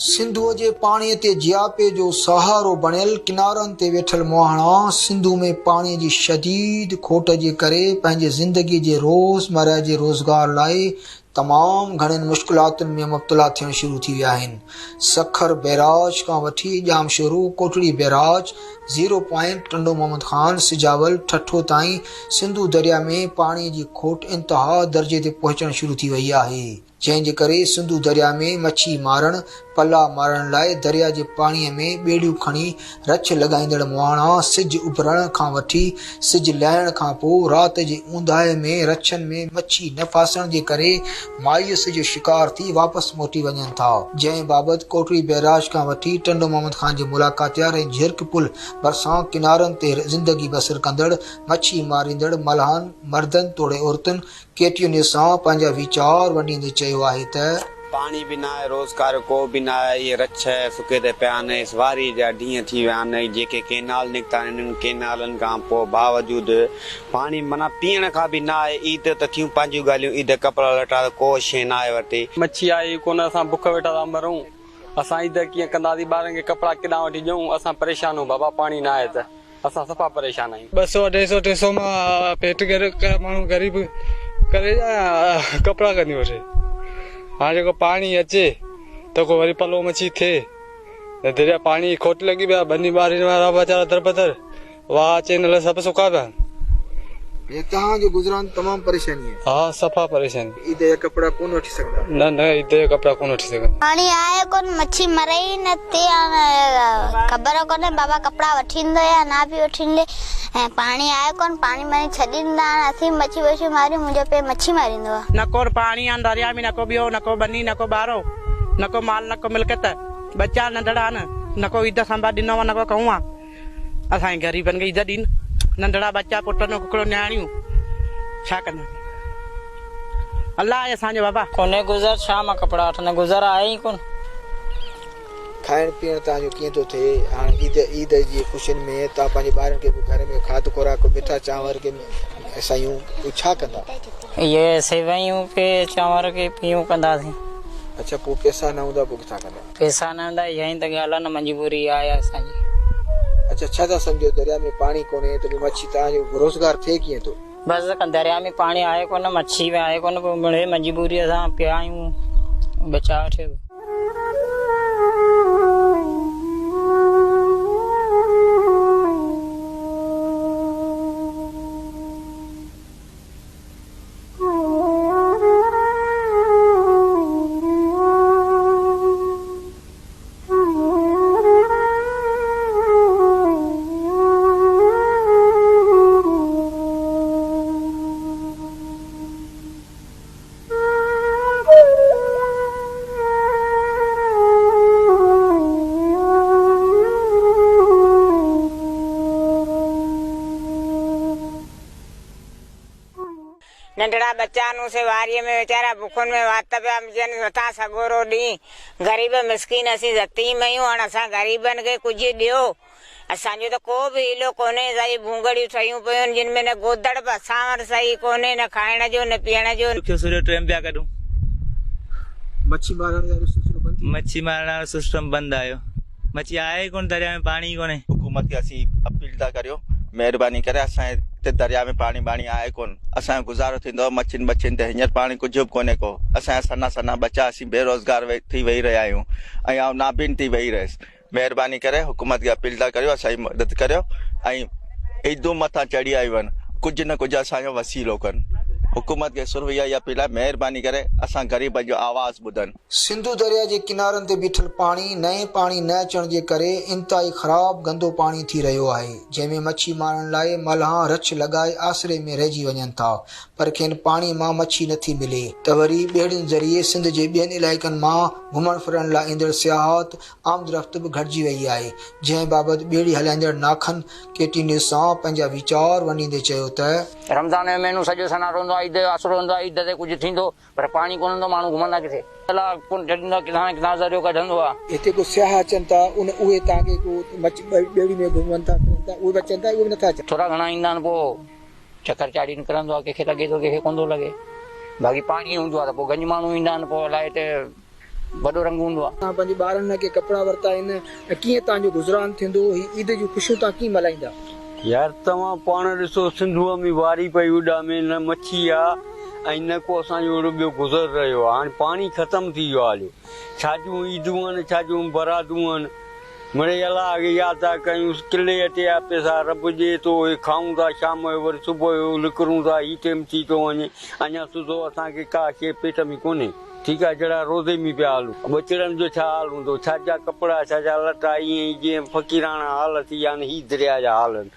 سنڌوء جي پاڻيء تي جياپي جو سهارو بڻيل ڪنارن تي ويٺل مهاڻا سنڌو ۾ پاڻيء جي شديد کوٽ جي ڪري پنهنجي زندگيء جي روزمره جي روزگار لاء تمام گهڻين مشڪلاتن ۾ مبتلا ٿيڻ شروع ٿي ويا آهن. سکر بئراج کان وٺي Jamshoro, Kotri barrage, zero point, Tando Muhammad Khan, Sujawal, Thatta تائين سنڌو درياء ۾ پاڻيء جي کوٽ انتها درجي تي پهچڻ شروع ٿي وئي آهي. جنهن جي ڪري سنڌو درياء ۾ مڇي مارڻ، پلا مارڻ لاء درياء جي پاڻيء ۾ ٻيڙيون کڻي رڇ لڳائيندڙ مهاڻا سج اڀرڻ کان وٺي سج لهڻ کان پوء رات جي اونداهي ۾ رڇن ۾ مڇي نه ڦاسڻ جي ڪري مايوسي جو شڪار ٿي واپس موٽي وڃن ٿا. جنهن بابت ڪوٽڙي بئراج کان وٺي ٽنڊو محمد خان جي ملاڪاتيار ۽ جهرڪ پل ڀرسان ڪنارن تي زندگي بسر ڪندڙ مڇي ماريندڙ ملاحن مردن توڙي عورتن ڪي ٽي نيوز سان پنهنجا ويچار ونڊيندي چيو آهي ته. پاڻي به ناهي، روزگار ڪو به ناهي، اهي رڇ سڪي تي پيا آهن، اس واري جا ڏينهن ٿي ويا آهن، جيڪي ڪينال نڪتا آهن انهن ڪينالن کان پوء باوجود پاڻي معنيٰ پيئڻ کان به ناهي، عيد ته ٿيون پنهنجون ڳالهيون، عيد ڪپڙا لٽا ته ڪو شيء ناهي ورتي. مڇي آئي ئي ڪونه، اسان بک ويٺا ٿا مرون، اسان عيد ڪيئن ڪنداسين، ٻارن کي ڪپڙا ڪيڏانهن وٺي ڏيون، اسان پريشان آهيون بابا پاڻي ناهي ته. اسان صفا پريشان آهيون. ٻه سو اڍائي سو ٽي سو مان پيٽ گهر ماڻهو غريب ڪري يا ڪپڙا ڪندي وٺي هاڻي جيڪو پاڻي اچي ته ڪو وري پلو مڇي ٿئي نه دريا پاڻي جي کوٽ لڳي پيا ٻني ٻارين وارا ويچارا دربدر واهه اچي نه سڀ سڪا پيا آهن. يعني توهان جو گذران تمام پريشاني آهي. ها صفا پريشاني. عيد جا ڪپڙا ڪونه وٺي سگهندا. نه نه عيد جا ڪپڙا ڪونه وٺي سگهندا. پاڻي آهي ڪونه مڇي مري ئي نه ٿي هاڻي خبر ڪونهي بابا ڪپڙا وٺي ايندو يا نه به وٺي ايندي ۽ پاڻي آهي ڪونه پاڻي ماني ڇڏيندا هاڻي اسين مڇي وڇي ماريون منهنجو پيء مڇي ماريندو آهي. نه ڪو پاڻي آهن درياء ۾ نه ڪو ٻيو نه ڪو ٻني نه ڪو ٻارو نه ڪو مال نه ڪو ملڪيت ٻچا ننڍڙا آهن نه ڪو عيد سانڀا ڏنو آهي نه ڪو ڪئون آهي. اسان کي غريبن کي عزت ڏين ننڍڙا ٻچا پٽ نو ڪڪڙو نياڻيون ڇا ڪنداسين الله آهي اسان جو بابا. ڪونهي گذر ڇا مان ڪپڙا وٺندس گذر آهي ئي ڪونه. کائڻ پيئڻ توهان جو ڪيئن ٿو ٿئي هاڻ عيد عيد جي خوشين ۾ توهان پنهنجي ٻارن کي به گهر ۾ کاڌ خوراڪ مٺا چانور ڪي سيون اهي ڇا ڪندا. اهي سيويون ڪي چانور ڪي پيون ڪنداسين. اڇا پوء پئسا نه هوندا پوء ڪٿان ڪندا. پئسا نه هوندا اها ئي ته ڳالهه آهي نه مجبوري آهي اسان جي. اڇا ڇا ٿا سمجهو درياء ۾ پاڻي ڪونهي ته پوء مڇي توهان جو روزگار ٿئي ڪيئن ٿو. بس درياء ۾ پاڻي آهي ڪونه مڇي به آهي ڪونه پوء مڙئي مجبوري اسان پيا آهيون بچاء ٿئي. ننڍڙا ٻچا نون سي واريء ۾ ويچارا بکن ۾ وات پيا مچن مٿان سڳورو ڏينهن غريب مسڪين اسين يتيم آهيون هاڻ اسان غريبن کي ڪجهه ڏيو اسان جو ته ڪو به حيلو ڪونهي اسان جون ڀونگڙيون ٺهيون پيون آهن جن ۾ نه گودڙ به اسان وٽ صحيح ڪونهي نه کائڻ جو نه پيئڻ جو. ڏکيو سوريو ٽيم پيا ڪڍون. مڇي مارڻ وارو سلسلو بند ٿي ويو. مڇي مارڻ وارو سسٽم بند آيو. مڇي آهي ئي ڪونه درياء ۾ پاڻي ئي ڪونهي. حڪومت کي اسين اپيل ٿا ڪريون مهرباني ڪري اسان جي هتي درياء ۾ پاڻي ٻاڻي آهي ڪونه اسان جو گذارو ٿيندو آهي مڇين ٻڇين تي هينئر پاڻي ڪجهه به ڪونهي ڪو اسان جا سنها سنها ٻچا اسين بيروزگار ٿي ويهي رهيا آهيون ۽ آئون نابين ٿي ويهي رهيس مهرباني ڪري حڪومت کي اپيل ٿا ڪريون اسان جي مدد ڪريو ۽ عيدون مٿان چڙهي آيون آهن ڪجهه نه ڪجهه اسان جو وسيلو ڪن حڪومت کي صرف اها ئي اپيل آهي مهرباني ڪري اسان غريبن جو آواز ٻڌن. سنڌو درياء جي ڪنارن تي بيٺل پاڻي نئين پاڻي نه اچڻ جي ڪري انتهائي خراب گندو پاڻي ٿي رهيو آهي جنهن ۾ مڇي مارڻ لاء ملاحان رڇ لڳائي آسري ۾ رهجي وڃن ٿا پر کين پاڻي مان مڇي نٿي ملي ته وري ٻيڙين ذريعي سنڌ جي ٻين علائقن مان گهمڻ ڦرڻ لاء ايندڙ سياحت آمدرفت به گهٽجي وئي آهي جنهن بابت ٻيڙي هلائيندڙ ناکن ڪي ٽي نيوز سان پنهنجا ويچار ونڊيندي چيو ته. رمضان جو مهينو سڄو سنهارو هوندو آهي عيد جو آسرو هوندو آهي عيد تي ڪجهه ٿيندو پر پاڻي ڪونه هوندو ماڻهو گهمندا ڪٿي. تلاء ڪونه ڇڏيندو آهي ڪٿان نه ڪٿان ذريعو ڪڍندو آهي. هتي ڪو سياح اچن ٿا ان اهي توهان کي ڪو مچ ٻيڙي ۾ گهمن ٿا ڦرن ٿا اهي به اچن ٿا اهي به نٿا اچن. ٿورا گهڻا ايندا آهن پوء چڪر چاڙهي نڪرندو آهي ڪنهن کي لڳي ٿو ڪنهن کي ڪونه ٿو لڳي باقي پاڻي هوندو آهي ته پوء گنج ماڻهو ايندا آهن پوء الائي هتي وڏو رنگ هوندو آ. توهان پنهنجي ٻارن لاء ڪي ڪپڙا ورتا آهن ۽ ڪيئن توهان جو گذران ٿيندو؟ هي عيد جون خوشيون توهان ڪيئن ملهائيندا؟ يار توهان پاڻ ڏسو سنڌوء ۾ واري پئي اڏامي نه مڇي آ ۽ نه ڪو اسان جو اهڙو ٻيو گذر رهيو آ هاڻي پاڻي ختم ٿي ويو آ هليو ڇا جون عيدون آهن ڇا جون برادون آهن مڙئي الله کي ياد ٿا ڪيون ڪلي اٽي جا پئسا رب ڏي ٿو اهي کائون ٿا شام جو وري صبح جو نڪرون ٿا هي ٽيم ٿي ٿو وڃي اڃا سوڌو اسان کي ڪا شيء پيٽ ۾ ڪونهي ٺيڪ آ جهڙا روزي ۾ پيا هلون ٻچڙن جو ڇا حال هوندو ڇا جا ڪپڙا ڇا جا لٽا ائين ئي جيئن فقيراڻا حال ٿي ويا آهن هي درياء جا حال آهن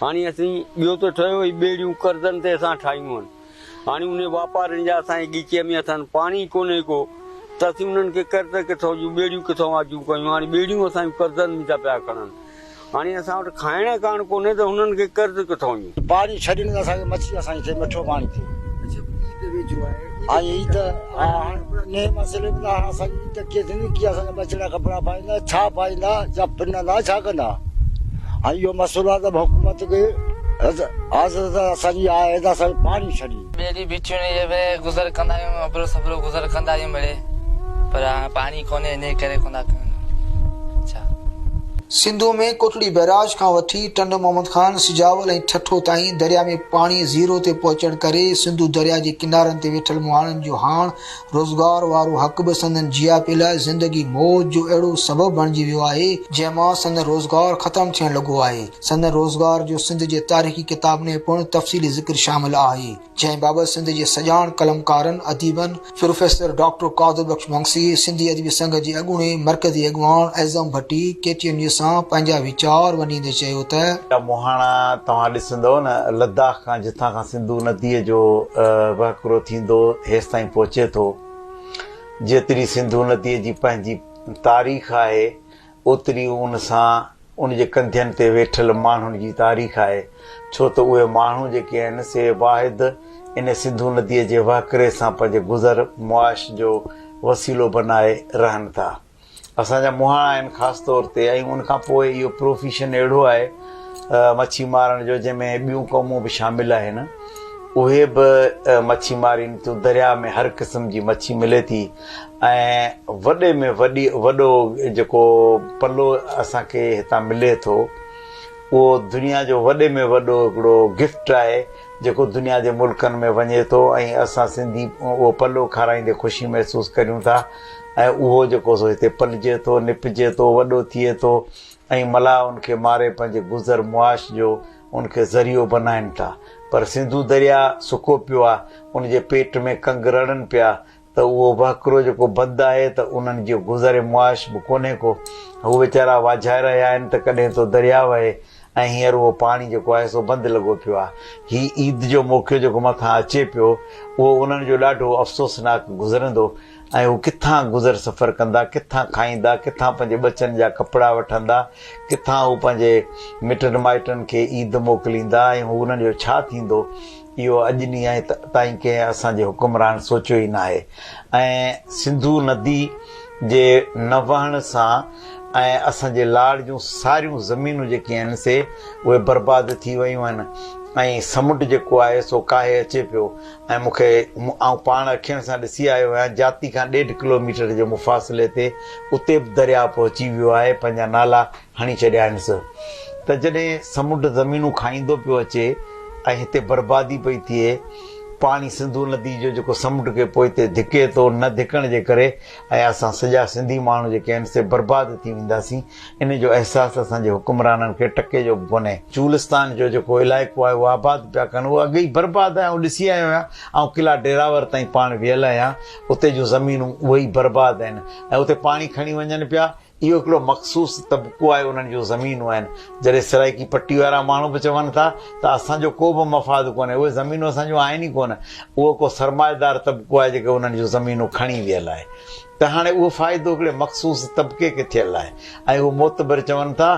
هاڻي اسين ٻيو ته ٺهيو هي ٻيڙيون قرضن تي اسان ٺاهيون آهن هاڻي انهي واپارين جا اسان جي ڳچيء ۾ هٿ آهن پاڻي ئي ڪونهي ڪو ته اسين انهن کي قرض ڪٿئون جون ٻيڙيون ڪٿئون آجيون ڪيون هاڻي ٻيڙيون اسان جون قرضن ۾ ٿا پيا کڻن هاڻي اسان وٽ کائڻ ڪاڻ ڪونهي ته هنن کي قرض ڪٿئون ڏيون. پاڻي ڇڏين ته اسان کي مڇي اسان جي ٿئي مٺو پاڻي ٿئي. عيد ويجهو آهي عيد عيد ها هاڻي انهي مسئلي ۾ ته هاڻي اسان جي عيد ڪيئن ٿيندي ڪيئن اسان جا ٻچڙا ڪپڙا پائيندا ڇا پائيندا يا پنندا ڇا ڪندا هاڻي اهو مسئلو آهي ته حڪومت کي عزت اسان جي آهي ته اسان کي پاڻي ڇڏي. ٻيڙي بيٺيون آهن اهي گذر ڪندا آهيون ابرو سبرو گذر ڪندا آهيون مڙئي پر هاڻي پاڻي ڪونهي انهي ڪري ڪونه ٿا ڪيون ڇا. سنڌوء ۾ ڪوٽڙي بئراج کان وٺي ٽنڊو محمد خان، سجاول ۽ ٺٽو تائين درياء ۾ پاڻي زيرو تي پهچڻ ڪري سنڌو درياء جي ڪنارن تي ويٺل مهاڻن جو هاڻ روزگار وارو حق به سندن جياپي لاء زندگي موت جو اهڙو سبب بڻجي ويو آهي، جنهن مان سندن روزگار ختم ٿيڻ لڳو آهي. سندن روزگار جو سنڌ جي تاريخي ڪتابن ۾ پڻ تفصيلي ذڪر شامل آهي، جنهن بابت سنڌ جي سڄاڻ قلمڪارن، اديبن، پروفيسر ڊاڪٽر قادر بخش مگسي، سنڌي ادبي سنگت جي اڳوڻي مرڪزي اڳواڻ Azam Bhatti K T N news سان پنهنجا ويچار ونڊيندي چيو ته. جا مهاڻا توهان ڏسندؤ نه لداخ کان جتان کان سنڌو نديء جو وهڪرو ٿيندو هيستائين پهچي ٿو. جيتري سنڌو نديء جي پنهنجي تاريخ آهي اوتري ان سان ان جي ڪنڌين تي ويٺل ماڻهن جي تاريخ آهي، ڇو ته اهي ماڻهو جيڪي آهن سي واحد ان سنڌو نديء جي وهڪري سان پنهنجي گذر معاش جو وسيلو بنائي رهن ٿا. اسان جا مهاڻا آهن خاص طور تي ۽ ان کان پوء اهو پروفيشن اهڙو آهي مڇي مارڻ جو جنهن ۾ ٻيون قومون به شامل آهن اهي به مڇي مارين ٿيون درياء ۾ هر قسم جي مڇي ملي ٿي ۽ وڏي ۾ وڏي وڏو جيڪو پلو اسان کي هتان ملي ٿو اهو دنيا جو وڏي ۾ وڏو هڪڙو گفٽ آهي جيڪو دنيا جي ملڪن ۾ وڃي ٿو ۽ اسان سنڌي اهو پلو کارائيندي خوشي محسوس ڪريون ٿا ۽ اهو جيڪو سو هتي پلجي ٿو نپجي ٿو وڏو ٿئي ٿو ۽ ملاح ان کي ماري پنهنجي گذر معاش جو ان کي ذريعو بنائين ٿا پر سنڌو درياء سڪو پيو آ ان جي پيٽ ۾ ڪنگ رڙن پيا ته اهو وهڪرو جيڪو بند آهي ته انهن جو گذر معاش به ڪونهي ڪو. هو ويچارا واجهائي رهيا آهن ته ڪڏهن ٿو درياء وهي ۽ هينئر اهو پاڻي جيڪو آهي سو بند لڳو پيو آهي. هي عيد جو موقعو جيڪو مٿان اچي پيو اهو انهن جو ڏاڍو افسوسناڪ گذرندو ۽ هو ڪٿان گذر سفر ڪندا، ڪٿان کائيندا، ڪٿان پنهنجي ٻچن جا ڪپڙا وٺندا، ڪٿان هو پنهنجي مٽن مائٽن کي عيد موڪليندا ۽ هو انهن جو ڇا ٿيندو؟ اهو اڄ ڏينهن تائين ڪنهن اسان جي حڪمران سوچيو ئي ناهي ۽ سنڌو ندي جي نه وهڻ سان ۽ اسان جي لاڙ جون ساريون زمينون جيڪي آهن سي اهي برباد ٿي ويون آهن ۽ سمنڊ جيڪو آهي سو ڪاهي اچي پيو ۽ مون کي آئون پاڻ اکين سان ڏسي آيو آهيان جاتي کان ڏيڍ ڪلوميٽر جي مفاصلي تي اتي به درياء پهچي ويو آهي پنهنجا نالا هڻي ڇڏيائينس ته جڏهن سمنڊ زمينون کائيندو پيو اچي ۽ هتي بربادي پئي ٿئي، پاڻي سنڌو ندي جو جيڪو سمنڊ کي پوئتي ڌڪي ٿو، نه ڌڪڻ جي ڪري ۽ اسان سڄا سنڌي ماڻهو جيڪي آهن سي برباد ٿي وينداسين، ان جو احساس اسان جي حڪمرانن کي ٽڪي جو به ڪونهي. چولستان جو جيڪو علائقو آهي اهو آباد پيا ڪن، اهو اڳي ئي برباد آهي، آئون ڏسي آيو آهيان، آئون قلعه ڊيراور تائين پاڻ ويل آهيان، اتي جون زمينون اهي ئي برباد آهن ۽ اتي پاڻي کڻي وڃن پيا، اهو هڪڙو مخصوص طبقو آهي انهن جون زمينون آهن جڏهن سرائيڪي پٽي وارا ماڻهو به چون ٿا ته اسان جو ڪو به مفاد ڪونهي اهي زمينون اسان جون آهن ئي ڪونه اهو ڪو سرمائيدار طبقو آهي جيڪي انهن جون زمينون کڻي ويل آهي ته هاڻي اهو فائدو هڪڙي مخصوص طبقي کي ٿيل آهي ۽ هو معتبر چون ٿا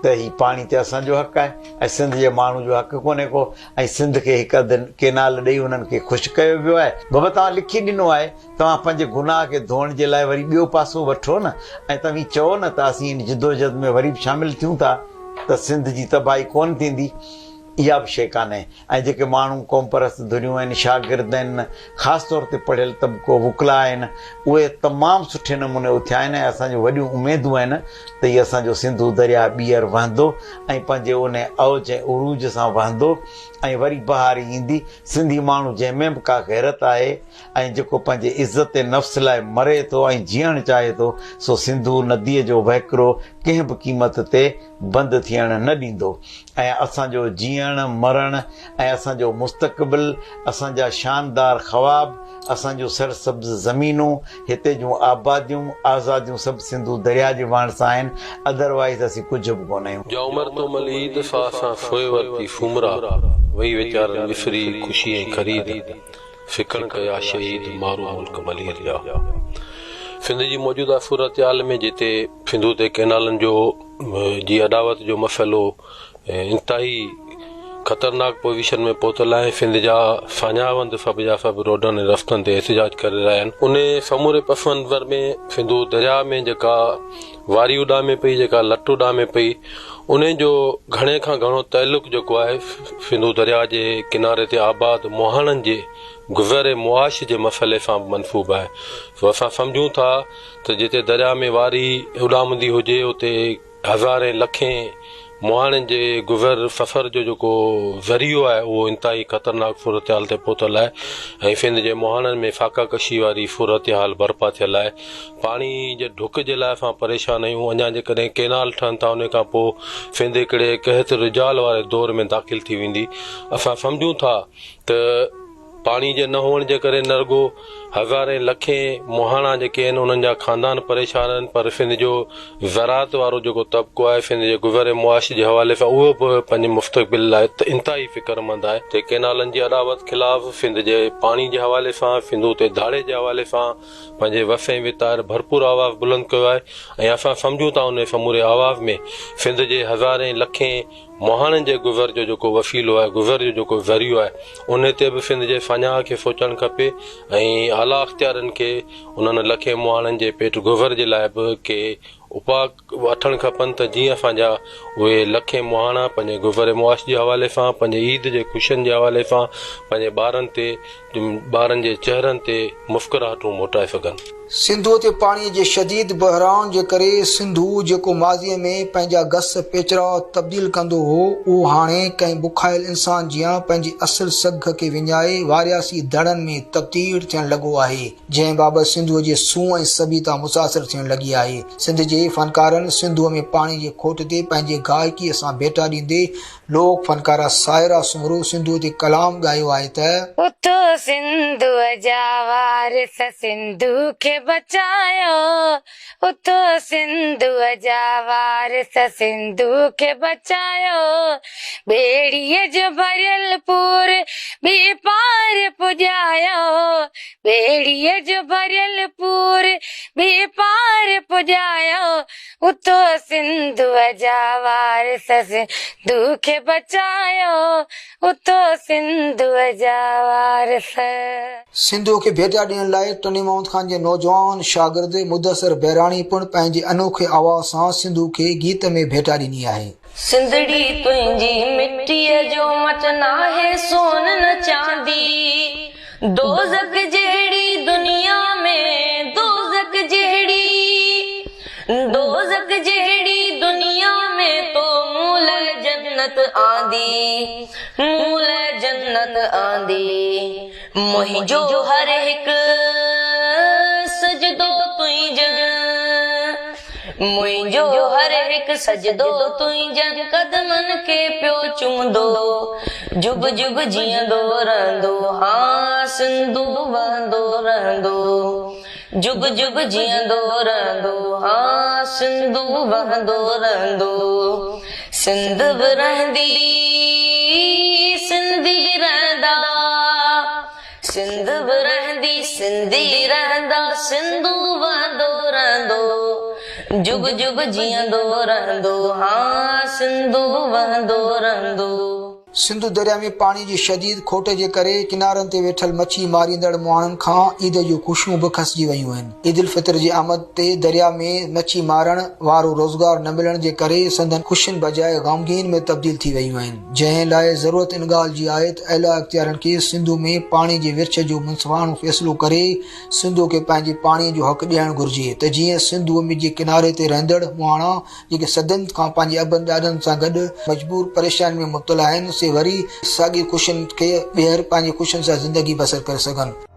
ته هي پاڻي تي اسان جو حق آهي ۽ سنڌ جي ماڻهو جو حق ڪونهي ڪو ۽ سنڌ کي هڪ اڌ ڪينال ڏئي انهن کي خوش ڪيو ويو آهي بابا توهان لکي ڏنو آهي توهان پنهنجي گناهه کي ڌوئڻ جي لاء وري ٻيو پاسو وٺو نه ۽ توهين چئو نه ته اسين ان جدوجهد ۾ وري به شامل ٿيون ٿا ته سنڌ جي تباهي ڪونه ٿيندي. اها به شيء ڪانهي ۽ جيڪي ماڻهو قومپرست ڌريون آهن، شاگرد آهن، خاص طور تي پڙهيل طبقو، وڪلا آهن، اهي تمام سٺي نموني اٿيا آهن ۽ اسان جون وڏيون اميدون آهن ته هي اسان جو سنڌو درياء ٻيهر وهندو ۽ پنهنجي ان اوج ۽ عروج سان وهندو ۽ وري بهاري ايندي. سنڌي ماڻهو جنهن ۾ به ڪا غيرت آهي ۽ جيڪو پنهنجي عزت نفس لاء مري ٿو ۽ جيئڻ چاهي ٿو سو سنڌو نديء جو وهڪرو ڪنهن به قيمت تي بند ٿيڻ نه ڏيندو ۽ اسان جو جيئڻ مرڻ ۽ اسان جو مستقبل، اسان جا شاندار خواب، اسان جون سرسبز زمينون، هتي جون آباديون، آزاديون سڀ سنڌو درياء جي وهڻ سان آهن، اڌروائيز اسين ڪجهه به ڪونه آهيون. جا عمر تو مل عيد سا اسان سوئي ورتي سومرا، وئي ويچارن وسري خوشي ۽ خريد. سڪڻ ڪيا شهيد مارو ملڪ ملير جا. سنڌ جي موجوده صورتحال ۾ جتي سنڌو تي ڪئنالن جو جي اڏاوت جو مسئلو انتهائي خطرناڪ پوزيشن ۾ پهتل آهي سنڌ جا ساڃاهه وند سڀ جا سڀ روڊن ۽ رستن تي احتجاج ڪري رهيا آهن ان سموري پس منظر ۾ سنڌو درياء ۾ جيڪا واري اڏامي پئي جيڪا لٽ اڏامي پئي انهي جو گهڻي کان گهڻو تعلق جيڪو آهي سنڌو درياء جي ڪناري تي آباد مهاڻن جي گذر معاش جي مسئلي سان به منسوب آهي سو اسان سمجهون ٿا ته جتي درياء ۾ واري اڏامندي هجي اتي هزارين لکين مهاڻن جي گذر سفر جو جيڪو ذريعو آهي اهو انتهائي خطرناڪ صورتحال تي پهتل آهي ۽ سنڌ جي مهاڻن ۾ فاقا ڪشي واري صورتحال برپا ٿيل آهي پاڻي جي ڍڪ جي لاء اسان پريشان آهيون اڃا جيڪڏهن ڪينال ٺهن ٿا انهي کان پوء سنڌ هڪڙي قحط رجال واري دور ۾ داخل ٿي ويندي اسان سمجهون ٿا ته پاڻي جي نه هئڻ جي ڪري نه رڳو هزارين لکين مهاڻا جيڪي آهن انهن جا خاندان پريشان آهن پر سنڌ جو زراعت وارو جيڪو طبقو آهي سنڌ جي گذر معاش جي حوالي سان اهو به پنهنجي مستقبل لاء انتهائي فڪرمند آهي ته ڪينالن جي اڏاوت خلاف سنڌ جي پاڻي جي حوالي سان سنڌو تي ڌاڙي جي حوالي سان پنهنجي وس ۽ وتار ڀرپور آواز بلند ڪيو آهي ۽ اسان سمجهون ٿا انهي سموري آواز ۾ سنڌ جي هزارين لکين مهاڻن جي گذر جو جيڪو وسيلو آهي گذر جو جيڪو ذريعو آهي انهي تي به سنڌ جي ساڃاهه کي سوچڻ کپي ۽ اعليٰ اختيارين کي انهن لکين مهاڻن جي پيٽ گذر جي لاء به ڪي اپاء وٺڻ کپن ته جيئن اسان جا اهي لکين مهاڻا پنهنجي گذر معاش جي حوالي سان پنهنجي عيد جي خوشين جي حوالي سان پنهنجي ٻارن تي ٻارن جي چهرن تي مسڪراهٽون موٽائي سگهن. سنڌوء تي پاڻيء جي شديد بحران جي ڪري سنڌو جيڪو ماضيء ۾ پنهنجا گس پيچرا تبديل ڪندو هو، اهو هاڻي ڪنهن بکايل انسان جيان پنهنجي اصل سگهه کي وڃائي وارياسي دڙن ۾ تبديل ٿيڻ لڳو آهي، جنهن بابت سنڌوء جي سونهن ۽ سڀيتا متاثر ٿيڻ لڳي آهي. سنڌ جي فنڪارن سنڌوء ۾ پاڻي جي کوٽ تي پنهنجي گائڪيء سان ڀيٽا ڏيندي لوڪ فنڪاره سائره سومرو سنڌوء تي ڪلام ڳايو آهي ته. اٿو سنڌوء جا وارث سنڌو کي بچايو اٿو سنڌوء جا وارث سنڌو کي بچايو ٻيڙيء جو ڀريل پور ٻي پار پڄايو ٻيڙيء جو ڀريل پور ٻي پار پڄايو اٿو سنڌوء جا وارث سنڌو کي بچايو اٿو سنڌوء جا وارث. سنڌوء کي ڀيٽا ڏيڻ لاء ٽنڊي محمد خان جي نوجوان شاگرد مدثر بهراڻي پڻ پنهنجي انوکي آواز سان سنڌوء کي گيت ۾ ڀيٽا ڏني آهي. سنڌڙي تنهنجي مٽيء جو مٽ ناهي سون نه چاندي دوزخ جهڙي دنيا ۾ دوزخ جهڙي دوزخ جهڙي دنيا ۾ تو مون لئه جنت آندي مون لئه جنت آندي منهنجو هر هڪ سجدو تنهنجن منهنجو هر هڪ سجدو تنهنجن قدمن کي پيو چمندو جگ جگ جيئندو رهندو ها سنڌو وهندو رهندو جگ جگ جيئندو رهندو ها سنڌو وهندو رهندو سنڌ به رهندي سنڌي رهندا سنڌ به رهندي سنڌي رهندا سنڌو وهندو رهندو جگ جگ جيئندو رهندو ها سنڌو وهندو رهندو. سنڌو درياء ۾ پاڻي جي شديد کوٽ جي ڪري ڪنارن تي ويٺل مڇي ماريندڙ مهاڻن کان عيد جون خوشيون به کسجي ويون آهن. عيد الفطر جي آمد تي درياء ۾ مڇي مارڻ وارو روزگار نه ملڻ جي ڪري سندن خوشين بجاء غمگين ۾ تبديل ٿي ويون آهن. جنهن لاء ضرورت ان ڳالهه جي آهي ته اعليٰ اختيارين کي سنڌو ۾ پاڻي جي ورڇ جو منصفاڻو فيصلو ڪري سنڌو کي پنهنجي پاڻي جو حق ڏيڻ گهرجي ته جيئن سنڌوء جي ڪناري تي رهندڙ مهاڻا جيڪي صدين کان پنهنجي ابن ڏاڏن سان گڏ مجبور پريشانين ۾ مبتلا آهن، سي وري ساڳي خوشين کي ٻيهر پنهنجي خوشين سان زندگي بسر ڪري سگهن.